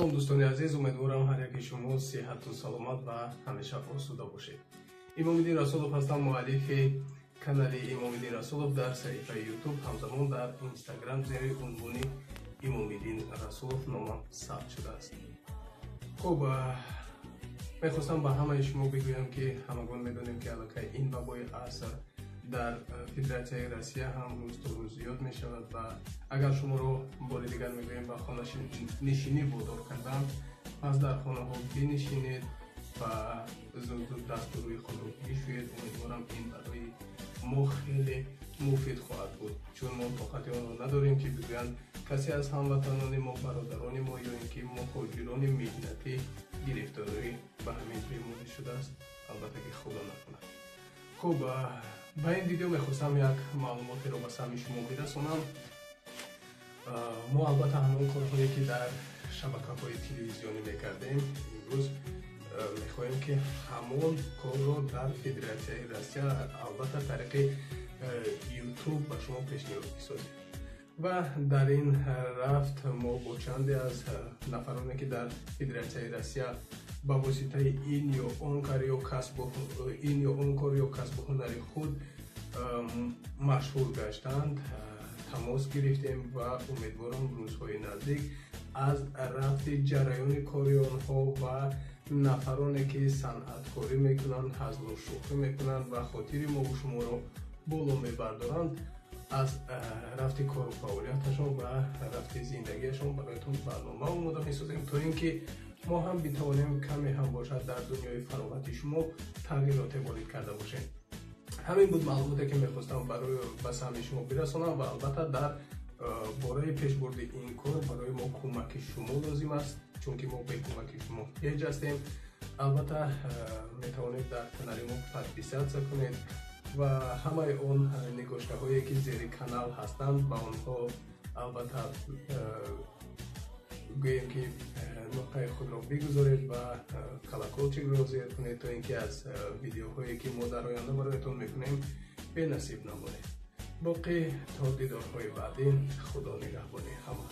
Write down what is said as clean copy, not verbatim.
Салом, дӯстони азиз, умедворам, ҳар яки шумо сиҳату саломат ва ҳамеша осуда бошед. Имомиддин Расулов ҳастам, муаллифи канали Имомиддин Расулов дар саҳифаи Ютуб, ҳамзамон дар Инстаграм зери унвони Имомиддин Расулов номам сабт шудааст. Хуб, мехостам ба ҳамаи шумо бигӯям, ки ҳамагон медонем, ки аллакай ин вабои аср дар Федератсияи Россия ҳам рӯз то рӯз зиёд мешавад ва агар шуморо бори дигар мегӯем, ба хонанишинӣ водор карданд, пас дар хонаҳо бинишинед ва зуд зуд дасту рӯи худро бишӯед. Умедворам, ин барои мо хеле муфид хоҳад буд, чун мо тоқати онро надорем, ки бигӯянд касе аз ҳамватанони мо, бародарони мо ё ин ки муҳоҷирони меҳнатӣ гирифторӣ ба ҳамин беморӣ шудааст. Албатта ки, Худо накунад. Хуб, ба ин видео мехостам як маълумотеро ба самъи шумо бирасонам. Мо албатта ҳамон корҳое, ки дар шабакаҳои телевизионӣ мекардем, имрӯз мехоҳем, ки ҳамон корро дар Федератсияи Россия, албатта тариқи Ютуб, ба шумо пешниҳод бисозем. Ва дар ин рафт мо бо чанде аз нафароне, ки дар Федератсияи Россия ба воситаи ин ё он кор ё касбу ин ё он кор ё касбу ҳунари худ машҳур гаштанд, тамос гирифтем ва умедворам, рӯзҳои наздик аз рафти ҷараёни кори онҳо ва нафароне, ки санъаткорӣ мекунанд, ҳазлу шӯхӣ мекунанд ва хотири мову шуморо боло мебардоранд, аз рафти кору фаъолияташон ва рафти зиндагиашон бароятон барнома омода месозем, то ин ки мо ҳам битавонем каме ҳам бошад дар дунёи фароғати шумо тағйироте ворид карда бошем. Ҳамин буд маълумоте, ки мехостам барои ба самъи шумо бирасонам. Ва албатта дар бораи пешбурди ин кор барои мо кӯмаки шумо лозим аст, чунки мо бе кӯмаки шумо ҳеҷ ҳастем. Албатта, метавонед дар канали мо подписаться кунед ва ҳамаи он нигоштаҳое, ки зери канал ҳастанд, ба онҳо албатта гӯем, ки нуқтаи худро бигузоред ва колоколчикро зер кунед, то ин ки аз видеоҳое, ки мо дар оянда бароятон мекунем, бенасиб намонед. Боқӣ то дидорҳои баъдӣ, Худо нигаҳбони ҳама.